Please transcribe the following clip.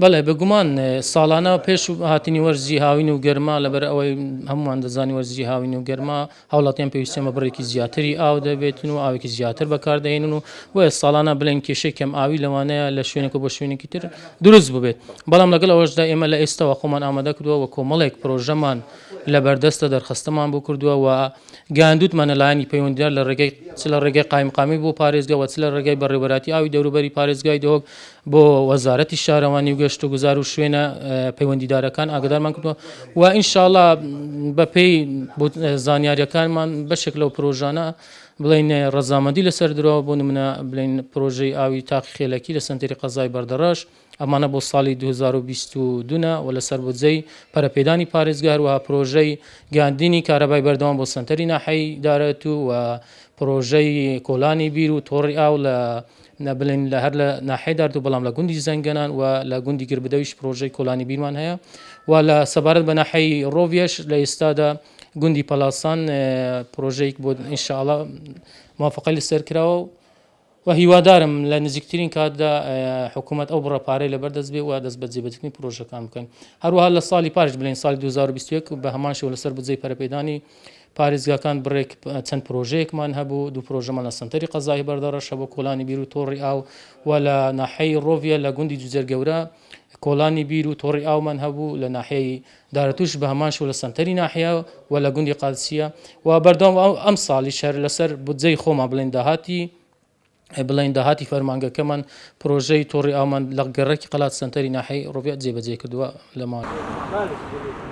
بەڵێ بێگومان ساڵانە پێش هاتنی وەرزی هاوین و گەرما لەبەر ئەوەی هەمووان دەزانین وەرزی هاوین و گەرما هاوڵاتیان پێویستیان بە بڕێکی زیاتری ئاو دەبێتن و ئاوێکی زیاتر بەکاردەهێنن و بۆیە ساڵانە بڵێن کێشەی کەم ئاوی لەوانەیە لە شوێنێک بۆ شوێنێکی تر دروست ببێت بەڵام لەگەڵ ئەوەشدا ئێمە لە ئێستاوە خۆمان ئامادە کردووە و کۆمەڵێک پرۆژەمان لە بەردەستە دەرخستەمان بۆ کردووە و گەیاندووتمانە لایەنی پەیوەندیدار لە ڕێگەی چ لە ڕێگەی قایمقامی بۆ پارێزگا و چ لە ڕێگەی بەڕێوەبەرایەتی ئاوی دەوروبەری پارێزگای دهۆک بۆ وەزارەتی شارەوانی و گەشت و گوزار و شوێنە پەیوەندیدارەکان ئاگدارمان کردووە و ئینشاڵا بەپێی زانیاریەکانمان بەشێک لەو پرۆژانە بڵین ڕەزامەندی لەسەر درەوە بۆ نمونە بڵین پرۆژەی ئاوی تاقی خێلەکی لە سنتەری قەزای بەردەڕەش ئەمانە بۆ ساڵی 2022 ە و لەسەر بودجەی پەرەپێدانی پارێزگا هەروەها پرۆژەی گەیاندنی کارەبای بەردەوام بۆ سەنتەری ناحیەی دارەتوو و پرۆژەی کۆلانی بیر و تۆڕی ئاو لە بڵێن لە هەر لە ناحیەی دارتوو بەڵام لە گوندی زەنگەنان و لە گوندی گربدەویش پرۆژەی کۆلانی بیرمان هەیە و لە سەبارەت بە ناحیەی ڕۆڤیەش لە ئێستادا گوندی پەلاسان پرۆژەیەک بۆ ئینشاءڵا موافقەی لەسەر کراوە و و هیوادارم لە نزیکترین کاتدا حکوومەت ئەو بڕە پارەی لەبەر دەست بێ و دەست بە جێبەجێکردنی پرۆژەکان بکەن. هەروەها لە ساڵی پارش بلێن ساڵی 2021 بە هەمان شێوە لەسەر بودجەی پەرەپێدانی پارێزگاکان بڕێک چەند پرۆژەیەکمان هەبوو، دوو پرۆژەمان لە سەنتەری قەزای بەردەڕەش هەبوو کۆلانی بیر و تۆڕی ئاو و لە ناحیەی ڕۆڤیە لە گوندی جوجەر گەورە کۆلانی بیر و تۆڕی ئاومان هەبوو لە ناحیەی دارەتووش بە هەمان شێوە لە سەنتەری ناحیە و لە گوندی قادسیە و بەردەوام ئەم ساڵیش هەر لەسەر بودجەی خۆمان بڵێن داهاتی بڵێن داهاتی فەرمانگەکەمان پرۆژەی تۆڕی ئاومان لە گەڕەکی قەلات سەنتەری ناحیەی ڕۆڤیە جێبەجێ کردووە لە ماوەی.